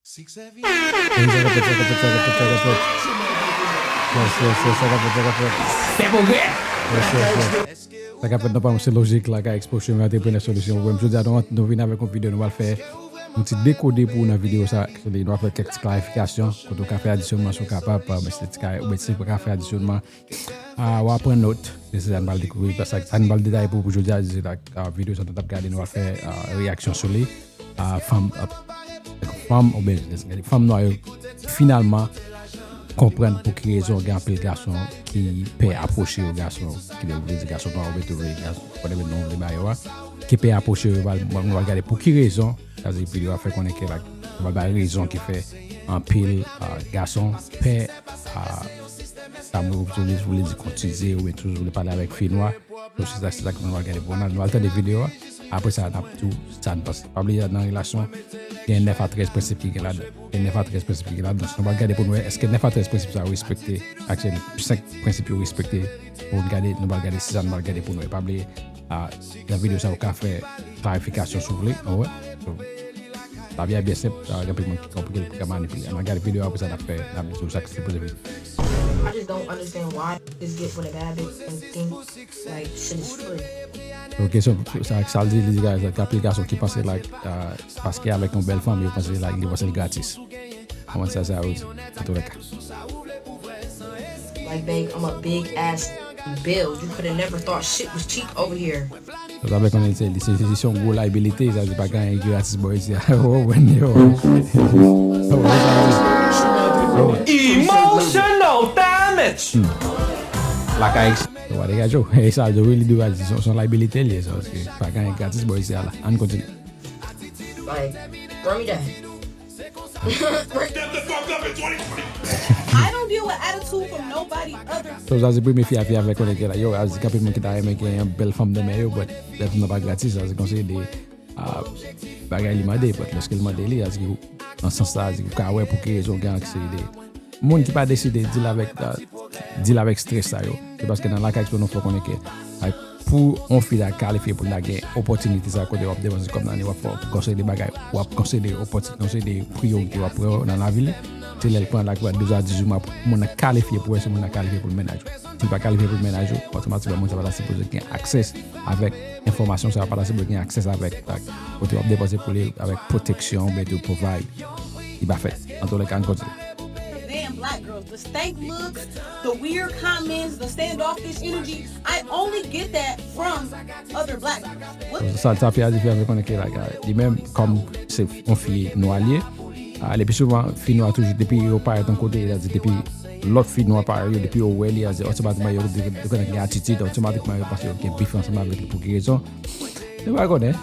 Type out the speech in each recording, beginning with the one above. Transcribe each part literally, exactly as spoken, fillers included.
Sa k ap fèt, sa k ap fèt, sa k ap fèt, sa k ap fèt. Yes, yes, yes, sa k ap fèt, sa k ap fèt. Fè pwogrè! Yes, yes, yes. Sa k ap fèt nan pa m se Lojik la, ka Exposure Entrepreneur Solution. Mwen, jodi a, nou, nou vin avèk yon videyo, nou pral fè yon ti dekode pou ou nan videyo sa. Actually, nou pral fè kèk ti klarifikasyon, kote ou ka fè adisyonman si ou kapab, pa, men si ou pa ka fè adisyonman, ah, w a pran nòt. Se sa n pral dekouvri, sa, sa n pral detaye pou, pou jodi a, se la, ah, videyo sa nou t ap gade, nou pral fè, ah, reyaksyon sou li. Ah, fanm, ah, fanm, oubyen, fanm nwa yo, finalman, konprann pou ki rezon gen anpil gason ki pè apwoche yo, gason, ki vle di gason nwa, oubyen tou vle gason, whatever non vle ba yo a, ki pè apwoche yo, nou pral, nou pral gade pou ki rezon, sa vle di videyo a fè konnen ke, like, nou pral bay rezon ki fè anpil, ah, gason pè, ah, sa mwen vle, vle di koutize oubyen tou vle pale avèk fi nwa. So, se sa, se sa ke nou pral gade pou nou. Nou al tande videyo a. Apre sa, n ap di w sa n panse. Pa bliye, nan relasyon, gen nèf a trèz prensip ki gen ladan. Gen nèf a trèz prensip ki gen ladan. So, nou pral gade pou nou wè, èske nèf a trèz prensip sa yo respekte, ak se senk prensip yo respekte. Pou nou gade, nou pral gade, se sa nou pral gade pou nou wè. Pa bliye, a, nan videyo sa, ou ka fè klarifikasyon si w vle, ou wè. So, lavi a byen senp, sa, gen anpil moun ki konplike l, ki ka manipile. Ann gade videyo a, apre sa, n ap fè, n ap di w sa ki sipoze vin. I just don't understand why niggas get with a bad bitch and think, like, shit is free. Ok, so, sa, sa l di, li di, guys, like, anpil gason ki panse, like, uh, paske avèk yon bèl fanm, yo panse, like, li panse l gratis. Kòman sa, sa, ou di, an tou lè ka. Like, babe, I'm a big ass bill. You coulda never thought shit was cheap over here. Sa vle konnen se, se, se, se yon gwo liability, sa, se pa gen anyen ki gratis bò isi a. Oh, when yo. Oh, sa, oh. Emotional damage. Hmm. Lakay. Wa degaje w. E sa, yo really do as se yon liability li ye, sa, paske pa gen anyen gratis bò isi a la. Ann kontinye. Like, run me that. Shut the fuck up in twenty twenty. I don't deal with attitude from nobody other. So, sa se premye fi a fi a fè konnen ke la, yo, a di anpil moun ki ta renmen gen yon bèl fanm nan men yo, but bèl fanm nan pa gratis, sa se konseye de, ah, bagay li mande, but lòske l mande li, a di, nan sans sa, a di, ou ka wè pou ki rezon gen anksiyete. Moun ki pa deside deal avèk, ah, deal avèk strès sa yo, se paske nan lakay nou fè konnen ke, like, pou yon fi ta kalifye pou l ta gen opòtinite sa kote w ap depanse kòb nan li, w ap fè, w ap konseye de bagay, w ap konseye de opòtinite, konseye de priyorite w ap pran nan lavi li. Se lè l pran, like, douz a dizuit mwa pou moun nan kalifye pou wè si moun nan kalifye pou l mennaj ou. Si l pa kalifye pou l mennaj ou, otomatikman moun sa pa ta sipoze gen aksè avèk enfòmasyon sa, pa ta sipoze gen aksè avèk, like, kote w ap depanse pou li avèk pwoteksyon oubyen tou provide. Li pa fèt. Antoulèka, ann kontinye. Damn black girls, the stank looks, the weird comments, the standoffish energy. I only get that from other black girls. What? Sa, sa fi a di, fi a fè konnen ke, like, li menm, kòm se yon fi nwa li ye, ah, le pi souvan, fi nwa toujou, depi yo parèt yon kote, sa di, depi lòt fi nwa parèt yo, depi yo wè li, sa di, otomatikman, yo, yo konnen gen atitid, otomatikman, yo panse yo gen bif ansanm avèk li pou ki rezon. Nou pa konnen.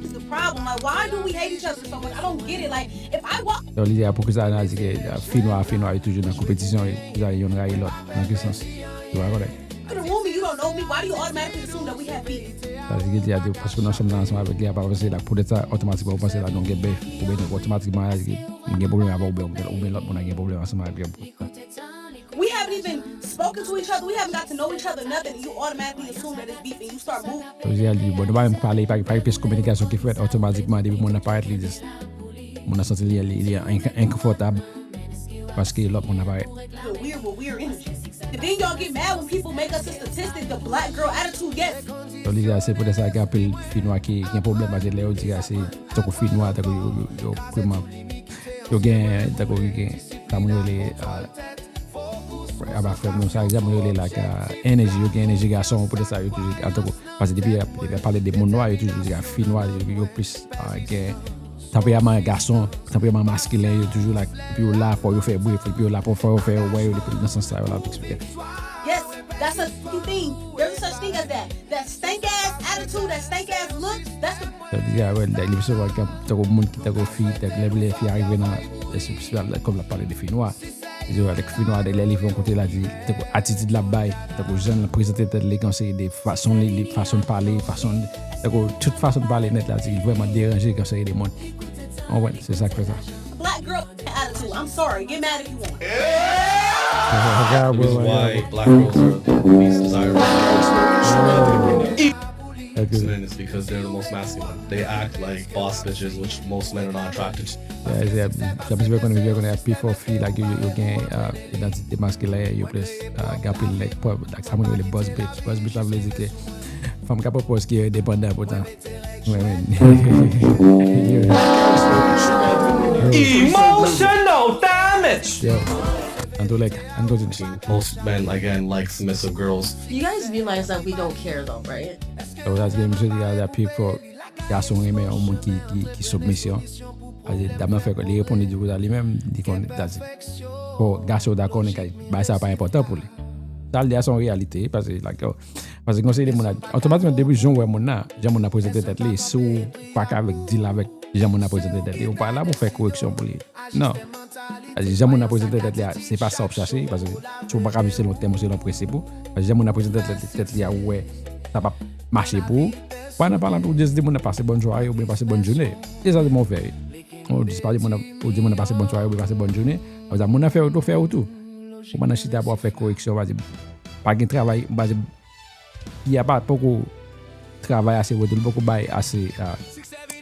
Is the problem? Like, why do we hate each other so much? I don't get it. Like, if I walk Donk, li di a poukisa n a di ke, ah, fi nwa, fi nwa, yo toujou nan konpetisyon, yo toujou youn rayi lòt. Nan ki sans? Yo pa konnen. in a room and you don't know me, why do you automatically assume that we have beef? Sa di ki di a di, paske w nan chanm nan ansanm avèk li, a pa panse la, poutèt sa, otomatikman, ou panse la, nou gen bif. Oubyen, donk, otomatikman, a di, m gen pwoblèm avè w, oubyen, oubyen lòt moun nan gen pwoblèm ansanm avèk li. We haven't even spoken to each other. We haven't got to know each other, nothing. You automatically assume that it's beef and you start moving. Sa vle di, a di, bon, nou pa menm pale, pa, pa gen pyès kominikasyon ki fèt, otomatikman, depi moun nan parèt, li di, moun nan santi li, li, li enk-, enkonfòtab, paske lòt moun nan parèt. With weird, with weird energy. And then y'all get mad when people make us a statistic, the black girl attitude, yes. Donk, li di, a, se poutèt sa, gen anpil fi nwa ki gen pwoblèm, paske lè yo di, a, se tankou fi nwa, tankou yo, yo, yo, yo, yo gen, tankou yo gen, sa moun yo rele, ah, aba frè m, sa, sa moun yo rele, like, ah, enèji, yo gen enèji gason, poutèt sa, yo toujou, an tankou, paske depi, depi y ap pale de moun nwa, yo toujou di, a, fi nwa, yo, yo plis, ah, gen tanperaman gason, tanperaman maskilen, yo toujou, like, depi yo la, fò yo fè bri, depi yo la, fò yo fè yo wè yo, depi nan sans sa, yo la, eksplike. Yes, that's a fucking thing. There's a such thing as that. That stank ass attitude, that stank ass look, that's the Sa di, a, wè, li se wè, tankou moun ki tankou fi, tankou lè, lè fi a rive nan, espesifik, kòm l ap pale de fi nwa. Li di, wè, tankou fi nwa, lè li rive yon kote, la di, tankou atitid l ap bay, tankou jan l prezante tèt li, konseye de fason li, li, fason l pale, fason, tankou tout fason l pale nèt la, di, li vrèman deranje, konseye de moun. Ou konprann? Se sa k fè sa. Black girl attitude. I'm sorry. Get mad if you want. This is why black girls are the least desirable. These men is because they're the most masculine. They act like boss bitches, which most men are not attracted to. Yeah, yeah. Jan misye konnen, misye konnen pi fò fi, like, yo, yo, yo gen uh, idantite maskilen, yo plis uh, gen anpil nèg pwòp, like, sa moun yo rele boss bitch. Boss bitch la vle di ke fanm ka pwopòz ki endepandan poutan. Mwen menm. Emotional damage. Yo. Antoulèka, ann kontinye. Most men, again, like submissive girls. You guys realize that we don't care, though, right? Sa vle di, misye di la, la pi fò gason renmen yon moun ki, ki, ki soubmisyon. Paske dam nan fè, li reponn, li di konsa li menm, li konn, that's it. Bon, gason dakò, li ka, bagay sa pa enpòtan pou li. Sa l di a se yon reyalite, paske, like, yo, paske konseye de moun la, otomatikman, depi jan w wè moun nan, jan moun nan prezante tèt li, si w pa ka avèk, deal avèk jan moun nan prezante tèt li, ou pa la pou fè koreksyon pou li. Non. Paske jan moun nan prezante tèt li a, se pa sa w ap chache, paske si w pa ka viv selon tèm ou selon prensip ou, paske jan moun nan prezante tèt, tèt li a, ou wè, sa p ap mache pou ou. Pandan palan, ou just di moun nan pase bòn sware oubyen pase bòn jounen. E sa se move. Ou just pale moun nan, ou di moun nan pase bòn sware oubyen pase bòn jounen. Apre sa, moun nan fè ou tou, fè ou tou. Ou pa nan chita pou ap fè koreksyon, pa di, pa gen travay, pa di, y a pa poko travay ase pou tou, li poko bay ase uh,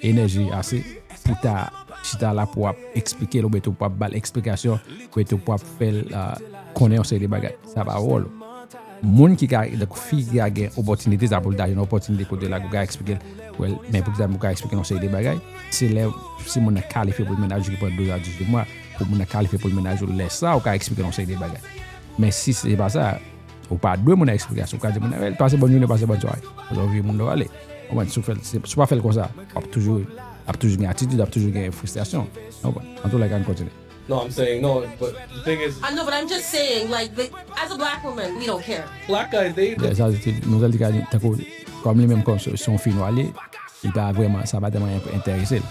enèji ase pou ta chita la pou ap eksplike l oubyen tou pou ap ba l eksplikasyon oubyen tou pou ap fè l uh, konnen yon seri de bagay. Sa pa wòl ou. Moun ki ka, donk fi ki ka gen opòtinite sa pou l ta jwenn opòtinite kote la pou ka eksplike l, well, men pou ki sa pou ka eksplike l yon seri de bagay, se lè si moun nan kalifye pou l mennaj ou ki pran douz a dizuit mwa, pou moun nan kalifye pou l mennaj ou, lè sa ou ka eksplike l yon seri de bagay. Men si se pa sa, ou pa dwe moun nan eksplikasyon. Ou ka di moun nan, well, pase bòn jounen, pase bòn sware. Paske ou vye moun nan ale. Ou konprann, si w fè l, si w pa fè l konsa, w ap toujou, ap toujou gen atitid, ap toujou gen fristrasyon. Ou konprann? Antoulèka, ann kontinye. No, I'm saying no, but the thing is, I know, but I'm just saying, like, the, as a black woman, we don't care. Black guys, they, yeah, sa se nou di ka tankou kòm li menm kòm se se yon fi nwa li, li pa vrèman, sa pa tèlman enterese l.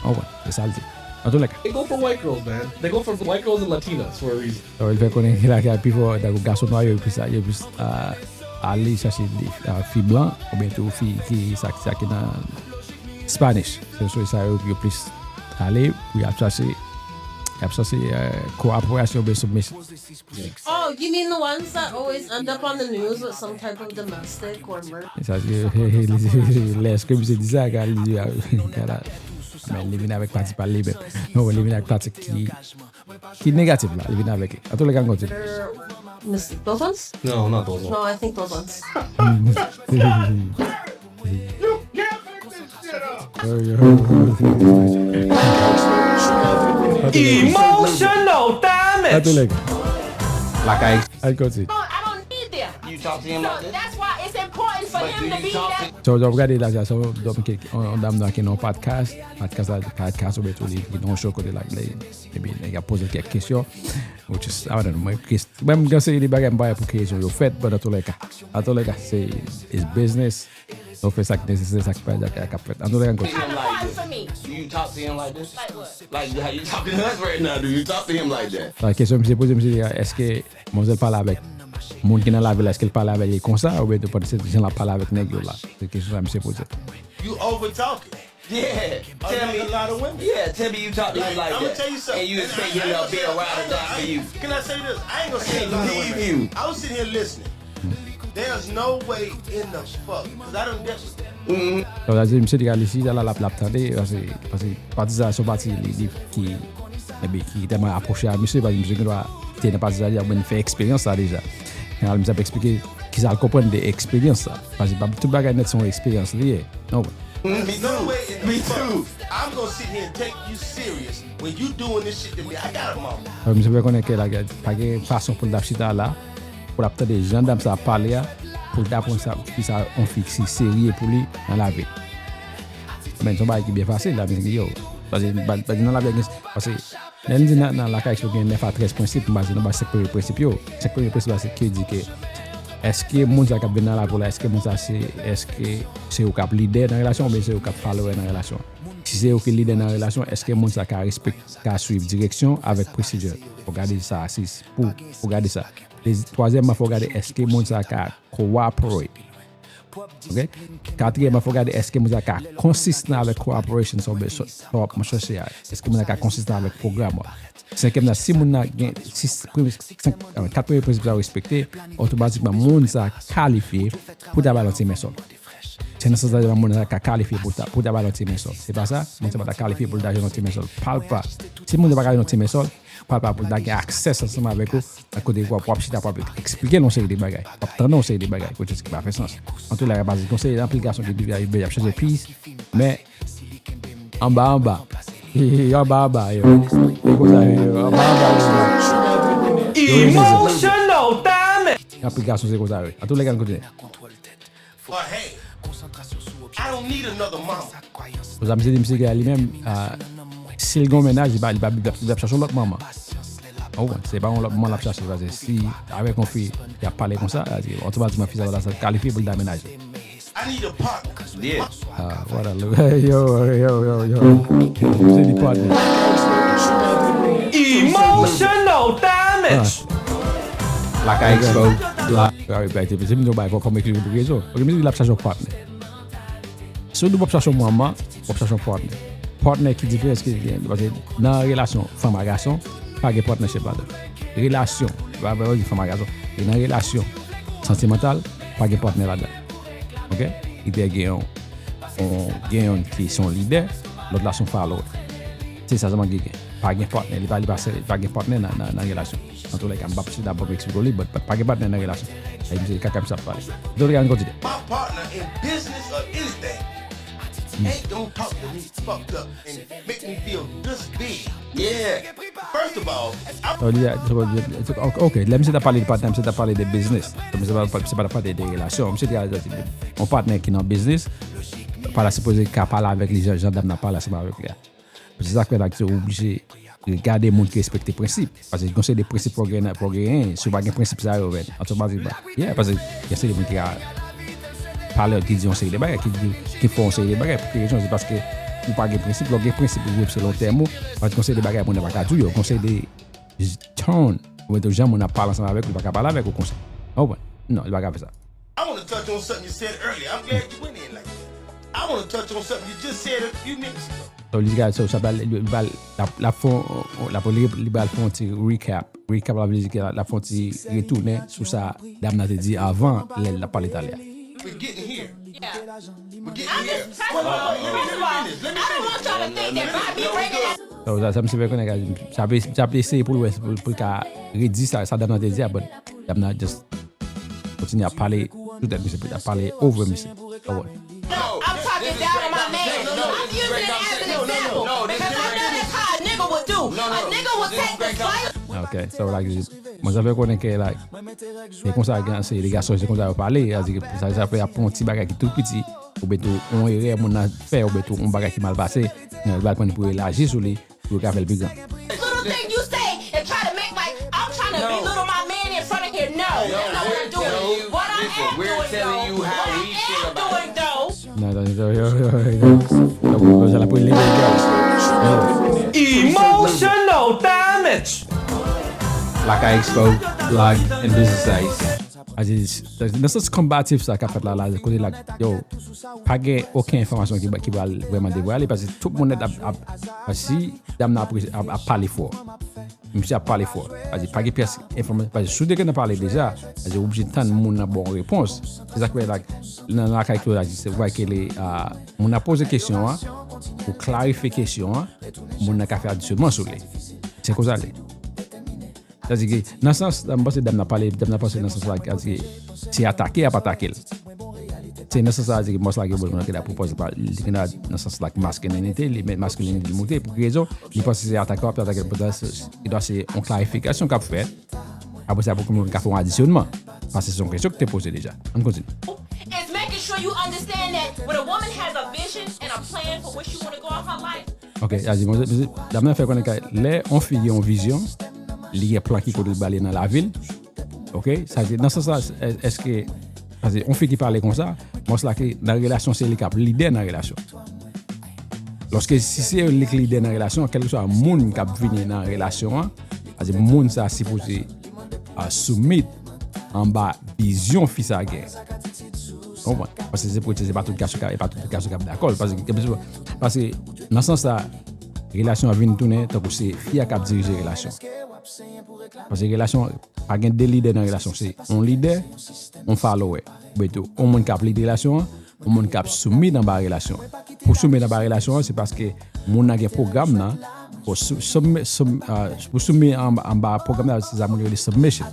Ou konprann? Se sa l di. Antoulèka. They go for white girls, man. They go for white girls and Latinas for a reason. Li fè konnen ki lakay pi fò, tankou gason nwa yo plis, yo plis uh, ale chache uh, fi blan oubyen tou fi ki sa, sa ki nan Spanish. Se sou sa yo, yo plis ale pou y ap chache, y ap chache uh, kowoperasyon oubyen soubmisyon. Oh, you mean the ones that always end up on the news with some type of domestic or murder? Sa se lè eske misye di sa ka li di kala. Men li vin avèk pati pa li menm. Non, li vin avèk pati ki ki negatif la, li vin avèk li. Antoulèka, ann kontinye. Those ones? No, not those ones. No, I think those ones. Emotional damage. Antoulèka. Lakay. Ann kontinye. I don't need them. You talk to him like this? That's why it's important for him to be there. So, w ap gade la, sa, yon dam nan ki nan podcast, podcast la, podcast ou betou li, ki nan yon show kote la, epi nèg ap poze l kèk kesyon. Which is, I don't know, mwen, mwen gen seri de bagay mwen pa wè pou ki rezon yo fèt, but antoulèka, antoulèka, se, it's business. Nou fè sa k nesesè, sa k pa, sa k ap fèt. Antoulèka, ann kontinye. Important for me. Do you talk to him like this? Like what? Like how you talking to us right now? Do you talk to him like that? Kesyon misye poze, misye di, èske manzèl pale avèk moun ki nan lavi la, èske l pale avèk li konsa, oubyen tou pandan se jan l ap pale avèk nèg yo la? Se kesyon sa misye poze. You over talking. Yeah, tell me. A lot of women. Yeah, tell me you talk to him like that. I'm gonna tell you something. And you expect him to be a ride or die for you. Can I say this? I ain't gonna say a lot of women. I was sitting here listening. There's no way in the fuck, 'cause I done dealt with that. Donk, sa di, misye te ka li si la, l ap, l ap tande, paske, paske pati sa, se yon pati li, li ki, epi ki tèlman apwoche a misye, paske misye gen dwa te nan pati sa deja, oubyen li fè eksperyans sa deja. Gen misye ap eksplike kisa l konprann de eksperyans sa. Paske pa tout bagay nèt se yon eksperyans li ye. Non. There's no way in the fuck I'm gonna sit here and take you serious when you doing this shit to me. I got a mama. Misye fè konnen ke la, pa gen fason pou l t ap chita la, pou l ap tande jan dam sa ap pale a, pou l t aprann sa, kisa yon fi ki serye pou li nan lavi. Men se yon bagay ki byen fasil la, men yo. Paske, paske nan lavi a gen, paske lè n di nan, nan lakay yo gen nèf a trèz prensip, m baze nan ba senk premye prensip yo. Senk premye prensip la se ki di ke èske moun sa k ap vin nan lavi w la, èske moun sa se, èske se ou k ap lidè nan relasyon oubyen se ou k ap follower nan relasyon? Si se ou ki lidè nan relasyon, èske moun sa ka respek, ka swiv direksyon avèk procedure? Fò gade sa, si, pou, fò gade sa. Twazyèmman, fò gade èske moun sa ka cooperate. Ok? Katriyèmman, fò gade èske moun sa ka konsistan avèk cooperation sa w bezwen, sa w ap chèche a. Èske moun sa ka konsistan avèk pwogram ou a? Senkyèm nan, si moun nan gen sis premye, senk, kat premye prensip sa yo respekte, otomatikman moun sa kalifye pou ta ba l yon ti men sòl. Se nan sans la moun nan ka kalifye pou ta, pou ta ba l yon ti men sòl. Se pa sa, moun sa pa ta kalifye pou l ta jwenn yon ti men sòl. Palpa. Si moun sa pa ka jwenn yon ti men sòl, palpa pou l ta gen aksè ansanm avèk ou, nan kote w ap, w ap chita, w ap eksplike l yon seri de bagay. W ap tande yon seri de bagay, kote ki pa fè sans. Antoulèka, paske gen yon seri de anpil gason ki di, y ap chèche peace, men anba, anba. Anba, anba, yo. Se konsa, yo, anba, anba, yo. Emotional damage. Anpil gason, se konsa, yo. Antoulèka, n kontinye. Konsa, misye di, misye gen li menm, ah, si l gen yon mennaj, li pa, li pa, li pa, li pa chache yon lòt manman. Ou konprann? Se pa yon lòt manman l ap chache, paske si avèk yon fi, y ap pale konsa, otomatikman fi sa, sa kalifye pou l ta mennaj. I need a partner. Yeah. Ah, what a look. Yo, yo, yo, yo. Se di partner. Emotional damage. Lakay ekspo. Right, right. Se moun yo bay kòm eksplize pou rezon. Ok, misye di l ap chache yon partner. Si w di w ap chache yon manman, w ap chache yon partner. Partner, ki diferans ki gen? Paske nan relasyon fanm a gason, pa gen partnership ladan. Relasyon, pa, pa di fanm a gason. E nan relasyon santimantal, pa gen partner ladan. Ok? Lidè gen yon, yon, gen yon ki se yon lidè, lòt la se yon follower. Se sa sèlman ki gen. Pa gen partner, li pa, li pa, li pa gen partner nan, nan, nan relasyon. Antoulèka, m p ap chita, m p ap eksplike w li, but, but pa gen patnè nan relasyon. Ay, misye, kaka misye ap pale. Antoulèka, ann kontinye. My partner in business or anything ain't gonna talk to me fucked up and make me feel this big. Yeah. First of all, I Oh, li a, ok, ok, lè misye t ap pale de patnè, misye t ap pale de biznis. Misye pa, misye pa t ap pale de relasyon. Misye te ka di, yon patnè ki nan biznis, pa ta sipoze ka pale avèk li jan, jan dam nan ap pale ansanm avèk li a. Se sa k fè la ke w oblije gade moun ki respekte prensip. Paske gen yon seri de prensip fò w gen, fò w genyen. Si w pa gen prensip sa yo, men, otomatikman. Yeah, paske gen yon seri de moun ki ka pale, ki di yon seri de bagay, ki di, ki fè yon seri de bagay. Pou ki rezon? Se paske ou pa gen prensip. Lè w gen prensip, ou obsève yon tèm ou, paske gen yon seri de bagay moun nan pa ka di w yo. Gen yon seri de tone, ou mete jan moun ap pale ansanm avèk ou, li pa ka pale avèk ou konsa. Ou konprann? Non, li pa ka fè sa. I want to touch on something you said earlier. I'm glad you went in like that. I want to touch on something you just said a few minutes ago. So, li ka, so, sa pral, li pral, l ap, l ap fè yon, l ap, li, li pral fè yon ti recap. Recap la vle di ke l ap fè yon ti retounen sou sa dam nan te di avan lè l ap pale talè a. We're getting here. Yeah. We're getting here. First of all, first of all, I don't want y'all to think that by me bringing that So, sa, sa misye fè konnen, sa ap, sa ap eseye pou l wè, pou, pou l ka redi sa, sa dam nan te di a, but dam nan just kontinye ap pale sou tèt misye, ap pale over misye. Sa w wè? No, I'm talking down on my man. I'm using it as an example because I know that's how a nigga would do. A nigga would take the slight. Ok, so, like, mwen sa fè konnen ke, like, se konsa gen, se de gason, se konsa yo pale, sa, sa fè y ap pran yon ti bagay ki tou piti, oubyen tou yon erè moun nan fè, oubyen tou yon bagay ki mal pase, yo pral pran li pou yo elaji sou li, pou yo ka fè l pi gran. Little thing you say and try to make like I'm trying to belittle my man in front of here. No, that's not what I'm doing. What I am doing though, what I am doing though. Non, non, yo, yo, yo, yo, yo. Yo, yo, yo, la pou leve, yo. Emotional damage. Lakay Expo, Blog and Business Sites. A di, nan sans konbatif sa k ap fèt la, la, kote la, yo, pa gen okenn enfòmasyon ki, ki pral vrèman devwale, paske tout moun nèt ap, ap, si dam nan ap, ap, ap pale fò. Misye ap pale fò. Paske pa gen pyès enfòmasyon, paske si w te gentan pale deja, paske w oblije tann moun nan ba w repons. Se sa k fè la, nan, nan lakay Klodi la, se vre ke le, ah, moun nan poze kesyon an, ou klarifye kesyon an, moun nan ka fè adisyonman sou li. Se konsa l ye. Sa di ke, nan sans, m panse dam nan pale, dam nan panse nan sans la, sa di ke se atake y ap atake l. Se nan sans la, sa di ke mòs la gen bezwen rete la pou pòz pa, li gen nan sans la maskilinite, li met maskilinite li moute. Pou ki rezon? Li panse se atake w ap atake l, poutan se, li dwa se yon klarifikasyon k ap fèt. Apre sa, pou ke moun ka fè yon adisyonman. Paske se yon kesyon ki te poze deja. Ann kontinye. Is making sure you understand that when a woman has a vision and a plan for where she wanna go in her life, Ok, sa di, bon, dam nan fè konnen ke lè yon fi gen yon vizyon, li gen plan ki kote l prale nan lavi l. Ok, sa di, nan sans la, èske, sa di, yon fi ki pale konsa, mòs la ke nan relasyon, se li k ap lidè nan relasyon. Lòske si se li k lidè nan relasyon, kèlkeswa moun k ap vini nan relasyon an, sa di, moun sa sipoze, ah, soumit anba vizyon fi sa gen. Ou konprann? Paske se pou se pa tout gason k ap, e pa tout gason k ap dakò. Paske, paske nan sans sa, relasyon an vin tounen tankou se fi a k ap dirije relasyon. Paske relasyon, pa gen de lidè nan relasyon. Se yon lidè, yon follower. Oubyen tou, yon moun k ap lide relasyon an, yon moun k ap soumit anba relasyon. Pou soumit anba relasyon an, se paske moun nan gen pwogram nan, pou sou- soum- soum- ah, pou soumit anba, anba pwogram nan, se sa moun yo rele submission.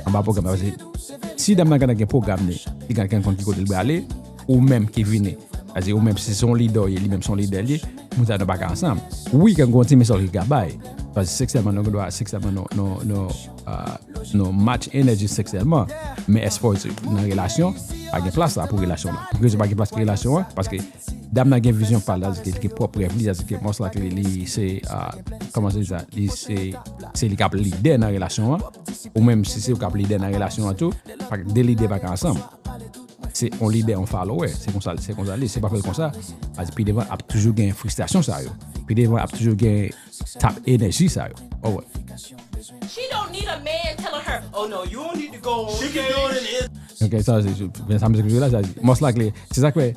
Anba pwogram nan, paske si dam nan gentan gen pwogram li, li gentan konn ki kote l prale, ou menm ki vini. Sètadi, ou menm si se yon lidè w ye, li menm se yon lidè l ye, moun sa yo pa ka ansanm. Wi, gen yon ti mesaj ki ka bay. Paske seksyèlman, nou gen dwa, seksyèlman, nou, nou, nou, ah, nou match energy seksyèlman. Men as far as nan relasyon, pa gen plas la pou relasyon la. Pou ki rezon pa gen plas pou relasyon an? Paske dam nan gen vizyon pa l, sètadi ke li gen pwòp rèv li, sètadi ke most likely li se, ah, kòman se di sa? Li se, se li k ap lidè nan relasyon an. Ou menm si se ou k ap lidè nan relasyon an tou, pa, de lidè pa ka ansanm. Se yon lidè, yon follower. Se konsa, se konsa li. Se pa fè l konsa. Sètadi pi devan ap toujou gen fristrasyon sa yo. Pi devan ap toujou gen tap energy sa yo. Oh, ouais. She don't need a man telling her, "Oh no, you don't need to go on." She can do it in Ok, sa se, men sa m esplike la, sa se, most likely, se sa k fè,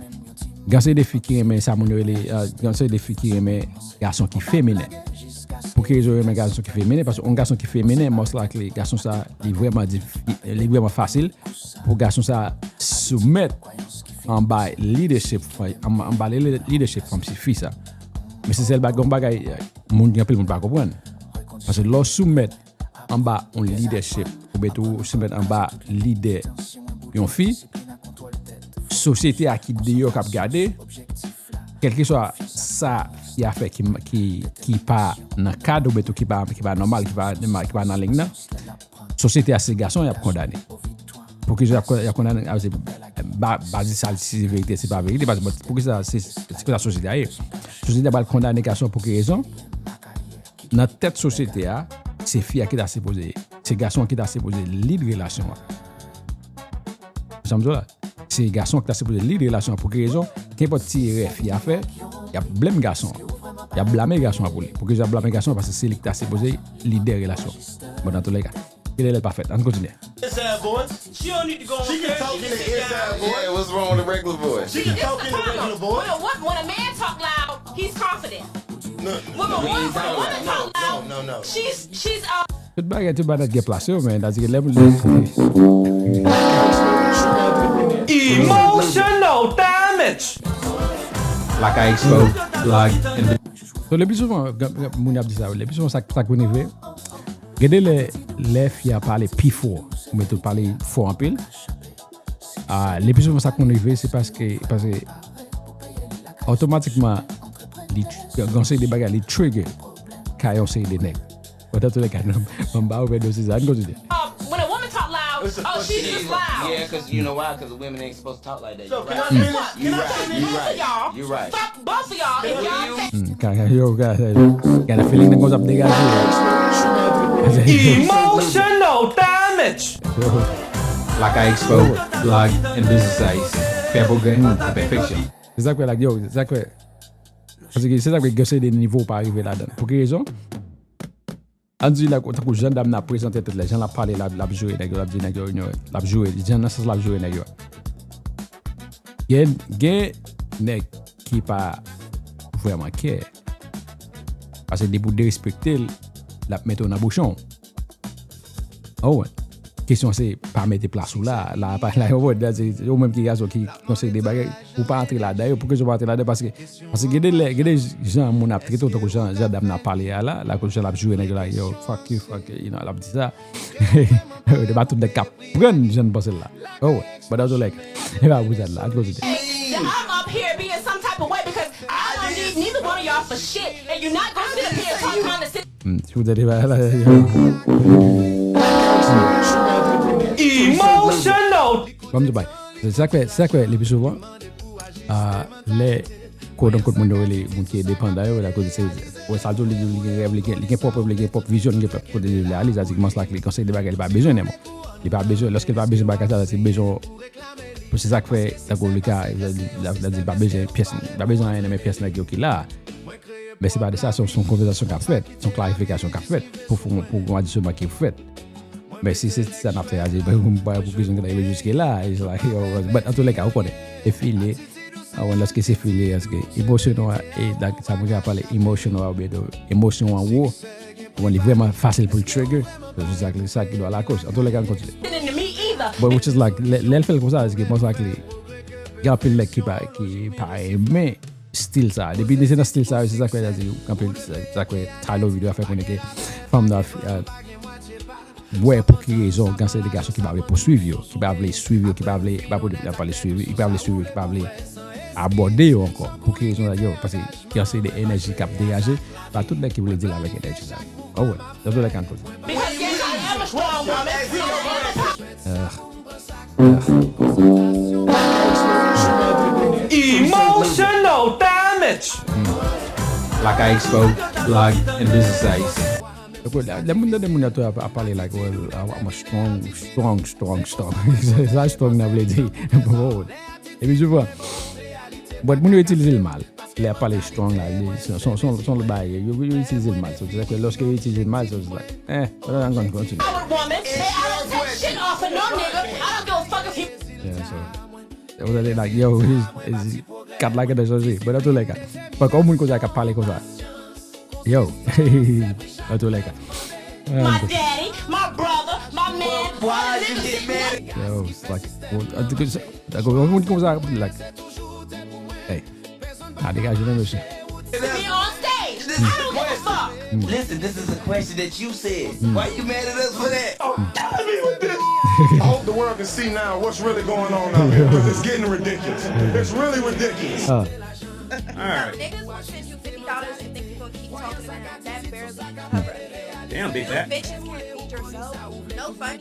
gen seri de fi ki renmen sa moun yo rele, ah, gen seri de fi ki renmen gason ki feminen. Pou ki rezon yo renmen gason ki feminen? Paske yon gason ki feminen, most likely, gason sa, li vrèman di, li vrèman fasil pou gason sa soumèt anba leadership, anba, anba leadership fanm si fi sa. Men se sèl bagay, yon bagay, moun, gen anpil moun pa konprann. Paske lè w soumèt anba yon leadership, oubyen tou soumèt anba lidè yon fi, sosyete a ki deyò k ap gade, kèlkeswa sa fi a fè ki, ki, ki pa nan kad, oubyen tou ki pa, ki pa nòmal, ki pa, ki pa nan liy nan, sosyete a se gason y ap kondane. Pou ki y ap, y ap kondane, ah, se, ba, ba di sa, si se verite, se pa verite, paske, bon, pou ki sa, se, se konsa sosyete a ye. Sosyete a pral kondane gason pou ki rezon? Nan tèt sosyete a, se fi a ki ta sipoze, se gason an ki ta sipoze lead relasyon an. Sa m di w la, se gason an ki ta sipoze lead relasyon an. Pou ki rezon? Kenpòt ti erè fi a fè, y ap blame gason an. Y ap blame gason an pou li. Pou ki y ap blame gason an? Paske se li ki ta sipoze lidè relasyon an. Bon, nan toulèka, gen de lè l pa fèt. Ann kontinye. She don't need to go on. She can talk in the inside voice. Yeah, what's wrong with the regular voice? She can talk in the regular voice. When a, when a man talk loud, he's confident. No, when a woman, when a woman talk loud, no, no, no. She's, she's uh, Tout bagay, tout bagay gen plas yo, men, sètadi ke lè pou lè. Emotional damage. Like I expo, like, and So, le pi souvan, moun ap di sa, le pi souvan sa, sa konn rive. Gen de lè, lè fi a pale pi fò, oubyen tou pale fò anpil, ah, le pi souvan sa konn rive, se paske, paske otomatikman, li, gen seri de bagay, li trigger kay yon seri de nèg. Bon, nan toulèka, m ba ou pèdo si sa. Ann kontinye. Uh, when a woman talk loud, oh, she's just loud. Yeah, 'cause you know why? 'Cause the women ain't supposed to talk like that. Yo, can I finish? Can I finish? You right. You right. Fuck both of y'all. If y'all think Hmm, ka, ka, yo, ka, ka, ka, feeling nan konsa ap degaje. Emotional damage. Like I expo, like, and this is ice. Fè pwogrè, fè pèfeksyon. Se sa k fè, like, yo, se sa k fè. Paske se sa k fè gen seri de nivo w pa rive ladan. Pou ki rezon? Ann di la, tankou jan dam nan ap prezante tèt la, jan l ap pale la, l ap joure nèg yo, l ap di nèg yo, you know, l ap joure, jan nan sans l ap joure nèg yo. Gen, gen nèg ki pa vrèman care. Paske depi w derespekte l, l ap mete w nan bouchon. Oh, ouais. Kesyon se pa mete plas ou la, la pa la yo, se ou menm ki gason ki konseye de bagay, ou pa antre ladan yo, pou ki ou pa antre ladan? Paske, paske gen de lè, gen de jan moun ap trete w, tankou jan, jan dam nan ap pale a la, la, jan l ap joure nèg yo la, yo, fuck you, fuck you, you know, l ap di sa. Se pa tout nèg k ap pran jan l panse l la. Oh, ouais. But that's all like, e pa pou sa la, ann kontinye. Hey, I'm up here being some type of way because I don't need neither one of y'all for shit, and you're not gonna sit up here and talk condescending. Hmm, si w tande bagay la, yo. Emotional. Ban m di w bagay. Se sa k fè, se sa k fè, le pi souvan, ah, lè, quote unquote, moun yo rele, moun ki endepandan yo, la koze se, wè sa l di w, li di w, li gen rèv, li gen, li gen pwòp rèv, li gen pwòp vizyon, li gen pwòp kote li vle ale, sa di kòman sa, li konseye de bagay, li pa bezwen nenmò. Li pa bezwen, lèske li pa bezwen bagay sa, se bezwen, se sa k fè, tankou li ka, li, li, li, li pa bezwen pyès, li pa bezwen anyen nan men pyès nèg yo ki la. Men se pa de sa, se yon, se yon konvèsasyon k ap fèt, se yon klarifikasyon k ap fèt, pou, pou, pou yon adisyonman ki fèt. Men si se sa n ap fè a, se pou, pou, pou ki jan ki ta rive jiske la, it's like, yo, but an tou lè ka, ou konnen, e file, avan lèske se file, èske emotional, e, sa moun ka pale emotional, oubyen tou, emosyon an wo, bon, li vrèman fasil pou l trigger, se sa, sa ki dwa lakoz. An tou lè ka, n kontinye. But which is like, lè, lè l fè l konsa, èske bon, sa ki, Gen anpil nèg ki pa, ki pa renmen stil sa. Depi se nan stil sa, se sa k fè, se sa k fè Tyler Video a fè konnen ke fanm nan, euh, wè pou ki rezon gen seri de gason ki pa vle pouswiv yo, ki pa vle swiv yo, ki pa vle, pa pou, pa vle swiv, ki pa vle swiv yo, ki pa vle abòde yo ankò. Pou ki rezon sa yo? Paske gen seri de enèji k ap degaje, pa tout nèg ki vle deal avèk enèji sa. Oh well, that's what I can put. Because yes, I am a strong woman. I am a Emotional damage. Like I spoke, like, and this is how you say. Lè moun tande moun yo tou ap, ap pale like, well, I'm a strong, strong, strong, strong. Sa strong nan vle di. Bon. Epi tu vois. But moun yo itilize l mal. Lè ap pale strong la, li, se, se, se, se yon lòt bagay. Yo, yo itilize l mal. So, se ke lòske yo itilize l mal, so, it's like, eh, but I'm gonna continue. Power woman. Hey, I don't take shit off of no nigga. I don't give a fuck if he Yeah, so. Ou tande like, yo, kat la gentan chanje. But nan tou lè ka. Paske yon moun konsa k ap pale konsa. Yo. Nan tou lè ka. My daddy, my brother, my man. Why you get mad? Yo, like, an tou ka, dakò, yon moun konsa, like, hey, a degaje non, mesye. Me on stage. I don't give a fuck. Listen, this is a question that you said. Why you mad at us for that? Oh, killing me with this. I hope the world can see now what's really going on out here, 'cause it's getting ridiculous. It's really ridiculous. Ah. All right. Niggas will send you fifty dollars and think you gonna keep talking about that barely cover. Damn, big back. Bitches can't feed yourself. No funny.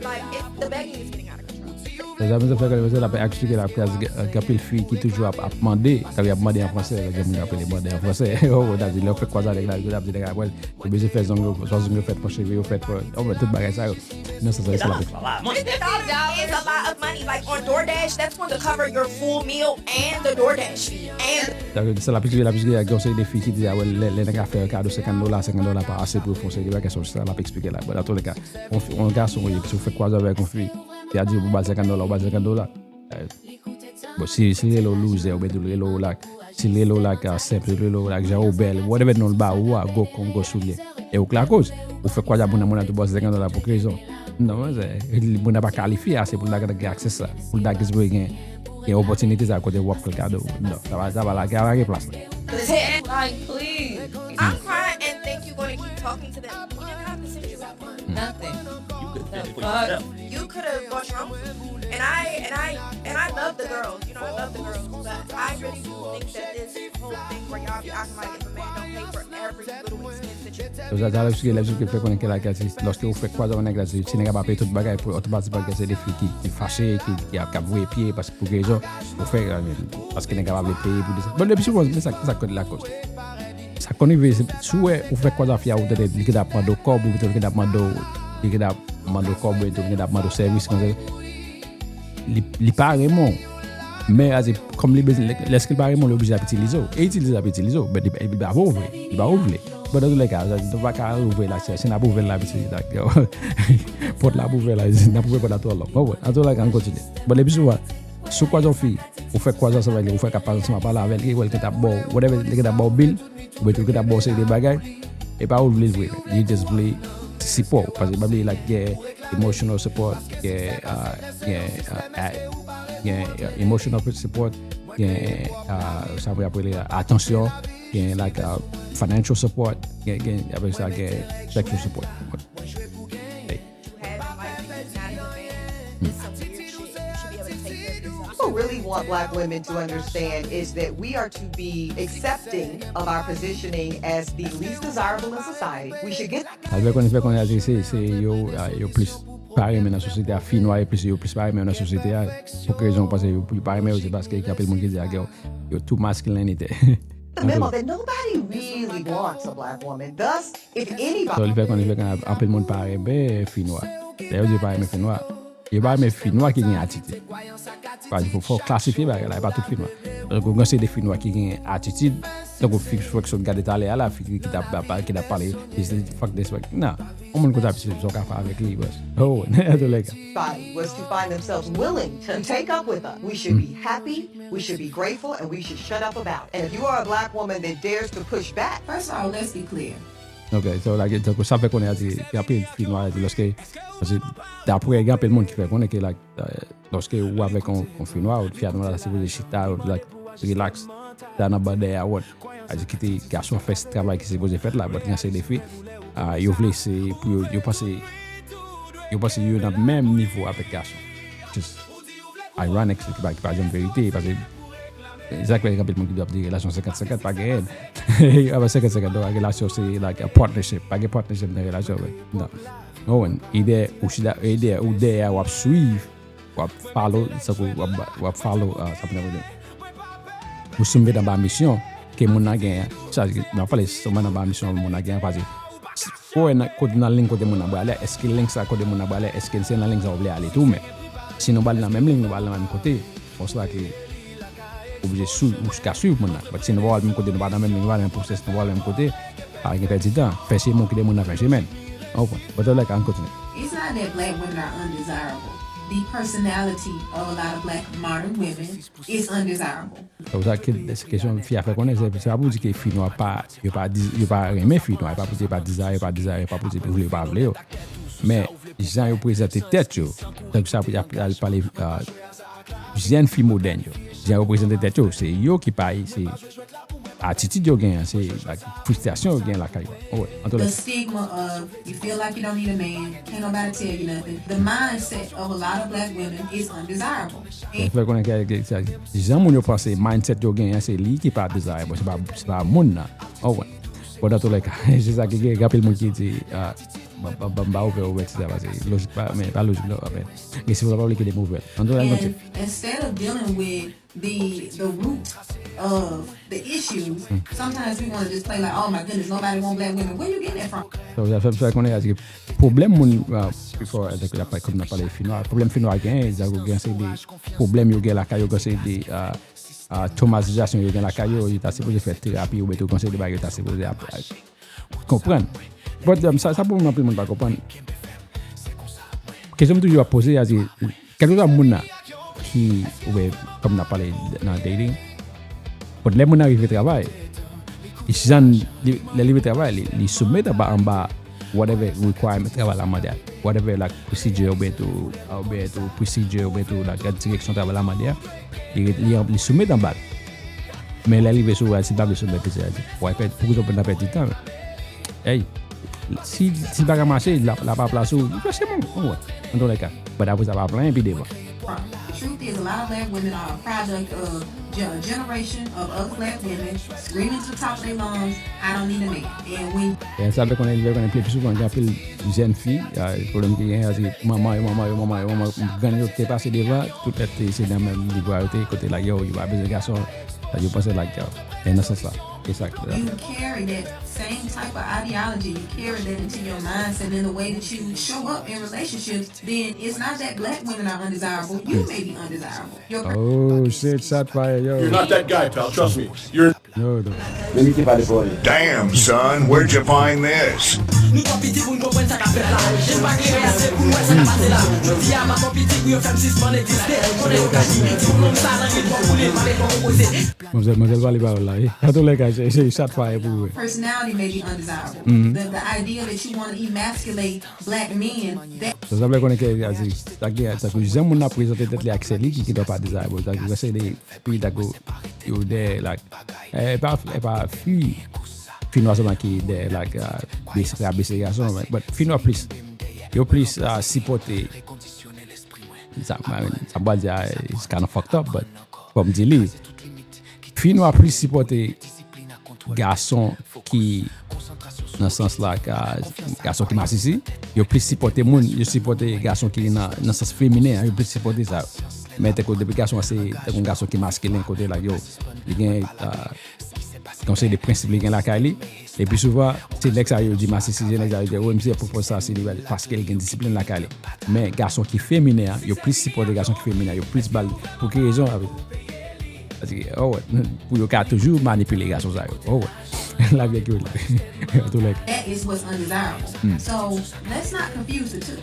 Like, it's, the begging is getting out of control. Sa, sa fè ke l ap eksplike la, paske gen anpil fi ki toujou ap, ap mande, sa y ap mande an fransè, gen moun k ap rele mande an fransè. Oh, w ap di, lè w fèk kwaze avèk la, w ap di, nèg la, well, yo bezwen fè zong yo, swa zong yo fèt, fè cheve yo fèt, fè, oh, tout bagay sa yo. Nan sans sa, se la. Fifty dollars is a lot of money. Like, on DoorDash, that's going to cover your full meal and the DoorDash fee. And Sa, sa l ap eksplike, l ap eksplike, gen yon seri de fi ki di, ah, well, lè, lè nèg la fè kado senkant dola, senkant dola pa ase pou yo fè yon seri de bagay, sa, sa l ap eksplike la. But nan tou lè ka, yon fi, yon gason, wi, si w fèk kwaze avèk yon fi, li a di ou ba l senkant dola, ou ba l senkant dola. Eh, bon, si, si l rele w loser, oubyen tou l rele w like, si l rele w like, ah, senp, si l rele w like, jan ou bèl, whatever non l ba ou a, gwo kon, gwo soulye. E ou k lakoz. Ou fèk kwaze moun nan, moun nan tou ba w senkant dola pou ki rezon? Non, manzè, moun nan pa kalifye ase pou l ta gen aksè sa. Pou l ta gen, gen, gen opòtinite sa kote w ap fè l kado. Non, sa va, sa va lage, lage plas la. Like, please. I'm crying and think you're gonna keep talking to them. We didn't have to send you that money. Nothing. You could have bought your own food. And I, and I, and I love the girls. You know, I love the girls. But I really do think that this whole thing where y'all be acting like if a man don't pay for every little expense that you Sa, sa, lè w eksplike, lè w eksplike, fè konnen ke, like, si, lòske ou fèk kwaze avèk nèg la, si, si nèg la pa peye tout bagay, pou otomatikman gen se de fi ki, ki fache, ki, ki ap, k ap voye pye, paske pou ki rezon, ou fè, euh, paske nèg la pa vle peye pou de sa. Bon, depi souvan, men sa, sa k lakoz. Sa konn rive, se, si w wè, ou fèk kwaze avèk fi a, ou tande, li gentan ap mande w kòb, ou li gentan ap mande w, li gentan ap mande w kòb, ou li gentan ap mande w sèvis, konsa. Li, li pa renmen w. Men, a di, kòm li bezwen, lè, lèske li pa renmen w, li oblije ap itilize w. E itilize l ap itilize w, men li, li pa pou vle. Li pa pou vle. Bon, nan tou lè ka, nou pa ka ouvri la, si, si n ap ouvri l la, piti, dak, pòt la ap ouvri la, n ap ouvri pòt la twò long. Bon, bon, nan tou lè ka, ann kontinye. Bon, depi souvan, si w kwaze yon fi, ou fèk kwaze ansanm avèk li, ou fèk ap pale ansanm, ap pale avèk li, ou wè l gentan ap ba w, whatever, li gentan ap ba w bil, ou mete l gentan ap ba w seri de bagay, e pa ou vle l vre, li just vle sipò, paske pa bliye, like, gen emotional support, gen, uh, gen, uh, a- gen, uh, emotional support, gen, uh, sa mwen ap rele, uh, atansyon, gen, like, uh, financial support, gen, gen, apre sa, gen sexual support. Hey. People really want black women to understand is that we are to be accepting of our positioning as the least desirable in society. We should get Al fè konnen, fè konnen se, se, se yo, ah, yo plis pa renmen nan sosyete a, fi nwa yo plis, yo plis pa renmen nan sosyete a. Pou ki rezon? Paske yo, yo pa renmen yo, se paske gen anpil moun ki di a yo, yo too masculinity. The memo that nobody really wants a black woman. Thus, if anybody So, li fè konnen, fè konnen anpil moun pa renmen fi nwa. Lè yo di yo pa renmen fi nwa, yo pa renmen fi nwa ki gen atitid. Fò, fò, fò w klasifye bagay la, e pa tout fi nwa. Donk, ou gen se de fi nwa ki gen atitid, tankou fi, fi k sot gade talè a la, fi ki t ap, ap, ki t ap pale, fuck this, fuck. Non, yon moun konsa, sa w ka fè avèk li, bòs. Oh, nan tou lè ka. Body was to find themselves willing to take up with us. We should be happy, we should be grateful, and we should shut up about it. And if you are a black woman that dares to push back, First of all, let's be clear. Ok, so, like, tankou sa fè konnen, like, gen anpil fi nwa, like, lòske, paske, daprè, gen anpil moun ki fè konnen ke, like, euh, lòske ou avèk yon, yon fi nwa, ou fi a nwa la, sipoze chita, ou, like, relax, chita nan ban dèyè a wòt. Sa vle di kite gason fè travay ki sipoze fèt la, but gen seri de fi, ah, yo vle se pou yo, yo panse, yo panse yo nan menm nivo avèk gason. Just ironic, ki pa, ki pa janm verite, paske, e sa k fè gen anpil moun ki di ap di relasyon senkant senkant pa genyen. Apa senkant senkant, non, relasyon se like a partnership, pa gen partnership nan relasyon, men, non. Non, idè, ou chita, idè, ou dèyè, w ap swiv, w ap follow, sa kou, w ap, w ap follow, ah, sa pou n ap di. Ou sou met anba misyon ke moun nan genyen. Sa, m ap pale sèlman anba misyon moun nan genyen, paske fò wè nan, kote, nan liy kote moun nan prale, èske liy sa kote moun nan prale, èske se nan liy sa ou vle ale tou, men si nou prale nan menm liy, nou prale nan menm kote, fòs la ke oblije swiv, ou ka swiv moun nan. But si nou pa prale menm kote, nou pa nan menm liy, nou pa nan menm pwosès, nou pa prale menm kote, pa gen pèdi tan. Fè chemen, kite moun nan fè chemen. Ou konprann? But like, an kontinye. It's not that black women are undesirable. The personality of a lot of black modern women is undesirable. Sa, sa ke, se kesyon fi a fè konnen, se, se pa pou di ke fi nwa pa, yo pa di, yo pa renmen fi nwa, e pa pou di yo pa dizay, yo pa dizay, e pa pou di yo vle, yo pa vle yo. Men, jan yo prezante tèt yo, tankou sa, y ap, y ap pale, ah, jèn fi modèn yo, jan yo prezante tèt yo, se yo ki pa, se atitid yo genyen, se, like, fristrasyon yo genyen lakay yo. Oh, ouais, an tou lè. The stigma of you feel like you don't need a man, can't nobody tell you nothing. The mindset of a lot of black women is undesirable. Sa fè konnen ke, ke, sa, jan moun yo panse, mindset yo genyen, se li ki pa dezirable, se pa, se pa moun nan. Oh, ouais. Bon, nan tou lè ka, se sa ki gen, gen anpil moun ki di, ah, m, m, m, m pa ouvè, ouvè ti sa, paske lojik pa, men pa lojik, non, men, gen si w pa vle kite m ouvè. An tou lè, And instead of dealing with the, the root of the issues, sometimes we want to just play like, "Oh my goodness, nobody want black women." Where you getting that from? So, sa fè, fè konnen, paske pwoblèm moun, ah, before, like, la, kòm n ap pale finwa, pwoblèm finwa gen, sa gen se de pwoblèm yo gen lakay yo, gen se de, ah, ah, traumatisation yo gen lakay yo, yo ta sipoze fè terapi, oubyen tou konsèy de bagay yo ta sipoze ap, ap konprann. But, um, sa, sa pou mwen, anpil moun pa konprann. Kesyon m toujou ap poze, a di, kèlkeswa moun nan ki, oubyen, kòm n ap pale nan dating, but lè moun nan rive travay, jan li, lè li rive travay, li, li soumet anba, anba whatever requirement travay la mande a, whatever, like, procedure oubyen tou, oubyen tou procedure oubyen tou, like, direksyon travay la mande a, li, li, li soumet anba l. Men lè l rive sou ou a, si l pa vle soumet, se a di, w a pèdi, pou kisa w pèdi tan? Hey, si, si l pa ka mache, l ap, l ap a plas ou, li fè chemen, ou wè, an tou lè ka. But apre sa, pa plenyen pi devan. The truth is, a lot of black women are a product of ge- a generation of other black women screaming to the top of their lungs, "I don't need a man." And when E sa fè konnen, fè konnen pli, pli souvan gen anpil jèn fi, a, pwoblèm ki gen, a, se manman yo, manman yo, manman yo, manman yo, grann yo te pase devan, tout lè te se nan menm nivo a yo te, kote la, yo, yo pa bezwen gason, sa yo panse like, yo, e nan sans la, e sa. You carry that same type of ideology, you carry that into your mindset in the way that you show up in relationships, then it's not that black women are undesirable. You may be undesirable. Your per- Oh shit, shot fire, yo. You're not that guy, pal. Trust me. You're Yo, yo. Men li te pale pou li. Damn, son, where'd you find this? Nou twò piti pou n konprann sa k ap fèt la. Je m pa klere ase pou n wè sa k ap pase la. Jodi a, m a twò piti pou yo fè m sispann egziste. Konnen yo ka di, ti moun sa nan rit twò koule, m pa met twò konpoze. Manzèl, manzèl pale pawòl la, wi. An tou lè ka, se, se shot fire pou ou, wi. Personality may be undesirable. The, the idea that you want to emasculate black men, that Sa, sa vle konnen ke, a, se, sa ki, sa ki, jan moun nan prezante tèt li ak sè li ki, ki dwe pa desirable. Sa ki, se de, pi, tako, yo de, like, e pa, e pa fi, fi nwa sèlman ki de, like, a, bese, a bese gason, but fi nwa plis, yo plis, a, sipòte, sa, sa m pral di a, it's kinda fucked up, but fò m di li, fi nwa plis sipòte gason ki, nan sans la, ka, gason ki masisi, yo plis sipòte moun, yo sipòte gason ki nan, nan sans feminen an, yo plis sipòte sa yo. Men tankou depi gason an se tankou yon gason ki maskilen, kote la, yo, li gen, a, yon seri de prensip li gen lakay li, epi souvan, se nèg sa yo di masisi, se nèg sa yo di, wi, misye pwopoze sa, se li, paske li gen disiplin lakay li. Men gason ki feminen an, yo plis sipòte gason ki feminen an, yo plis ba l, pou ki rezon? Paske, oh, pou yo ka toujou manipile gason sa yo. Oh, lavi a ki rele. An tou lè ka. That is what's undesirable. So, let's not confuse the two.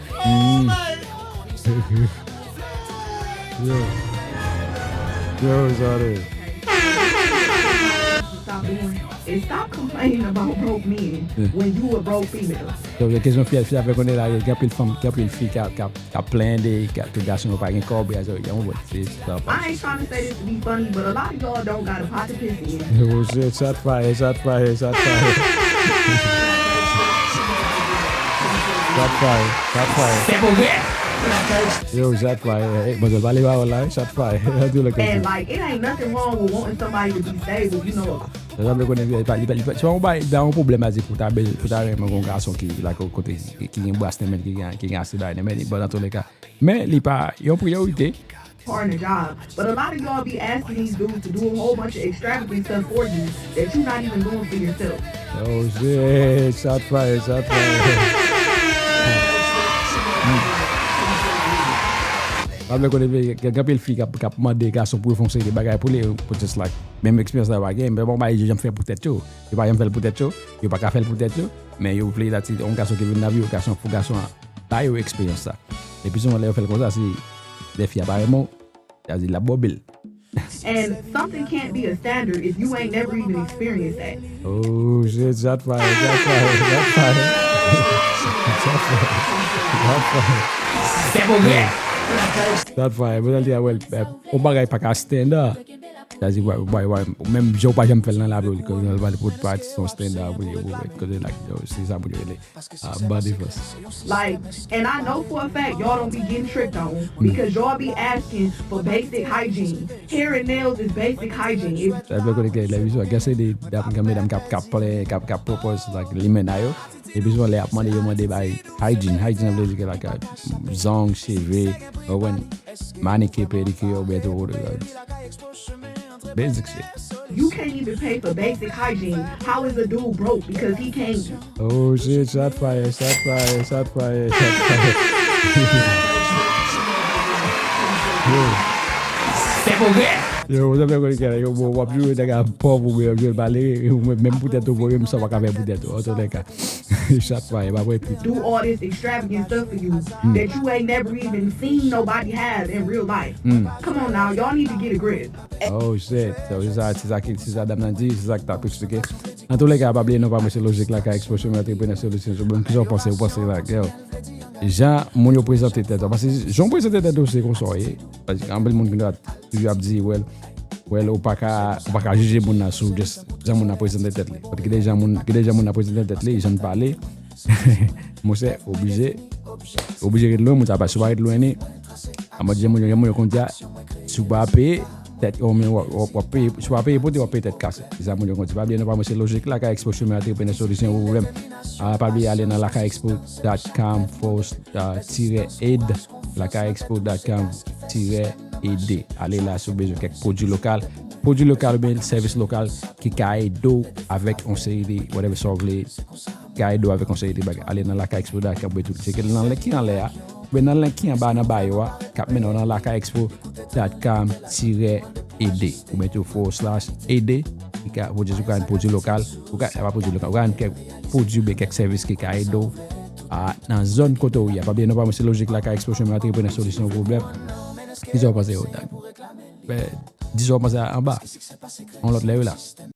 Yo. Yo, Zare. Doing is stop complaining about broke men when you a broke female. So, kesyon fi, fi a fè konnen la, gen anpil fanm, gen anpil fi k ap, k ap, k ap plende, k ap, ke gason yo pa gen kòb, ya, ya, ya, se sa pa. I ain't trying to say this to be funny, but a lot of y'all don't got a pot to piss in. Yo, shot fire, shot fire, shot fire. Shot fire, shot fire. Yo, shot fire. Hey, bon, pale pawòl la, shot fire. An tou lè ka. And, like, it ain't nothing wrong with wanting somebody to be stable, you know. Sa vle konnen li pa, li pa, li pa, se pa yon bay, pa yon pwoblèm a di pou ta, pou ta renmen yon gason ki, like, kote, ki gen bras nan men, ki gen, ki gen ase bagay nan men, bon, nan tou lè ka. Men, li pa yon priyorite. Partner job. But a lot of y'all be asking these dudes to do a whole bunch of extravagant stuff for you that you not even doing for yourself. Oh shit, shot fire, shot fire. Pa vle konnen, gen, gen anpil fi k ap, k ap mande gason pou yo fè yon seri de bagay pou li, pou just like, menm eksperyans la pa gen, men bon, bagay yo janm fè pou tèt yo. Yo pa janm fè l pou tèt yo, yo pa ka fè l pou tèt yo, men yo vle la ti, yon gason ki vin nan vi yo, gason, pou gason an ba yo eksperyans sa. Epi souvan lè yo fè l konsa, se lè fi a pa renmen w, sa vle di l ap bò bil. And something can't be a standard if you ain't never even experienced that. Oh shit, shot fire, shot fire, shot fire. Shot fire, shot fire. Shot fire. Mwen te di a, well, eh, yon bagay pa ka standard. Sa di, wè, wè, wè, menm jan w pa janm fè l nan lavi w, li konn al pale pou pati son standard pou li, pou, pou, kote la, se sa pou li rele, ah, body first. Like, and I know for a fact y'all don't be getting tricked on because y'all be asking for basic hygiene. Hair and nails is basic hygiene. Sa vle konnen ke lè vizyon, gen se de dam, gen medam k ap, k ap plen, k ap, k ap propose, like, limen a yo. Epi souvan lè y ap mande, yo mande bay hygiene. Hygiene vle di ke, like, zong, cheve, ou konprann, manikir, pedikir, oubyen tou, basic shit. You can't even pay for basic hygiene. How is a dude broke because he can't? Oh shit, shot fire, shot fire, shot fire, shot fire. Yo. Yo, w ap jwe nèg a pòv oubyen w ap jwe malere, menm poutèt ou, menm sa w pa ka fè poutèt ou, antoulèka. Shot fire, pa pran pli. Do all this extravagant stuff for you that you ain't never even seen nobody have in real life. Come on now, y'all need to get a grip. Oh shit. So, se sa, se sa ki, se sa dam nan di, se sa k t ap eksplike. Antoulèka, pa bliye non pa mwen, se Lojik Lakay Expo, Chemin Entrepreneur Solutions. Ou menm, kisa w panse? Ou panse, like, yo, jan moun yo prezante tèt yo. Paske jan w prezante tèt ou, se konsa w ye. Paske anpil moun ki toujou ap di, well, well, ou pa ka, ou pa ka jije moun nan sou just jan moun nan prezante tèt li. Paske gen de jan moun, gen de jan moun nan prezante tèt li, jan l pale. Monchè, oblije, oblije ret lwen moun sa, paske si w pa ret lwen li, an mòd jan moun yo, jan moun yo konn di a, si w pa peye, tèt, w, w, w ap peye, si w pa peye pote, w ap peye tèt kase. Se sa moun yo konn di. Pa bliye non pa mwen, se Lojik Lakay Expo, Chemin Entrepreneur Solution pou pwoblèm. Ah, pa bliye ale nan lakay expo dot com forward slash, ah, tirè aid, lakay expo dot com tirè ede. Ale la si w bezwen kèk pwodui lokal, pwodui lokal oubyen sèvis lokal ki ka ede w avèk yon seri de whatever sa w vle, ki ka ede w avèk yon seri de bagay. Ale nan lakay expo dot com oubyen tou tcheke l nan link ki anlè a, oubyen nan link ki anba nan bio a, k ap mennen w nan lakay expo dot com tirè ede, oubyen tou forward slash ede, ki ka pwodui, ou ka jwenn pwodui lokal, ou ka, pa pwodui lokal, ou ka jwenn kèk pwodui oubyen kèk sèvis ki ka ede w, a, nan zòn kote w ye a. Pa bliye non pa mwen, se Lojik Lakay Expo, Chemin Entrepreneur Solution pou pwoblèm. Kisa w panse yo? Ben, di sa w panse anba. Yon lòt lè, wi la.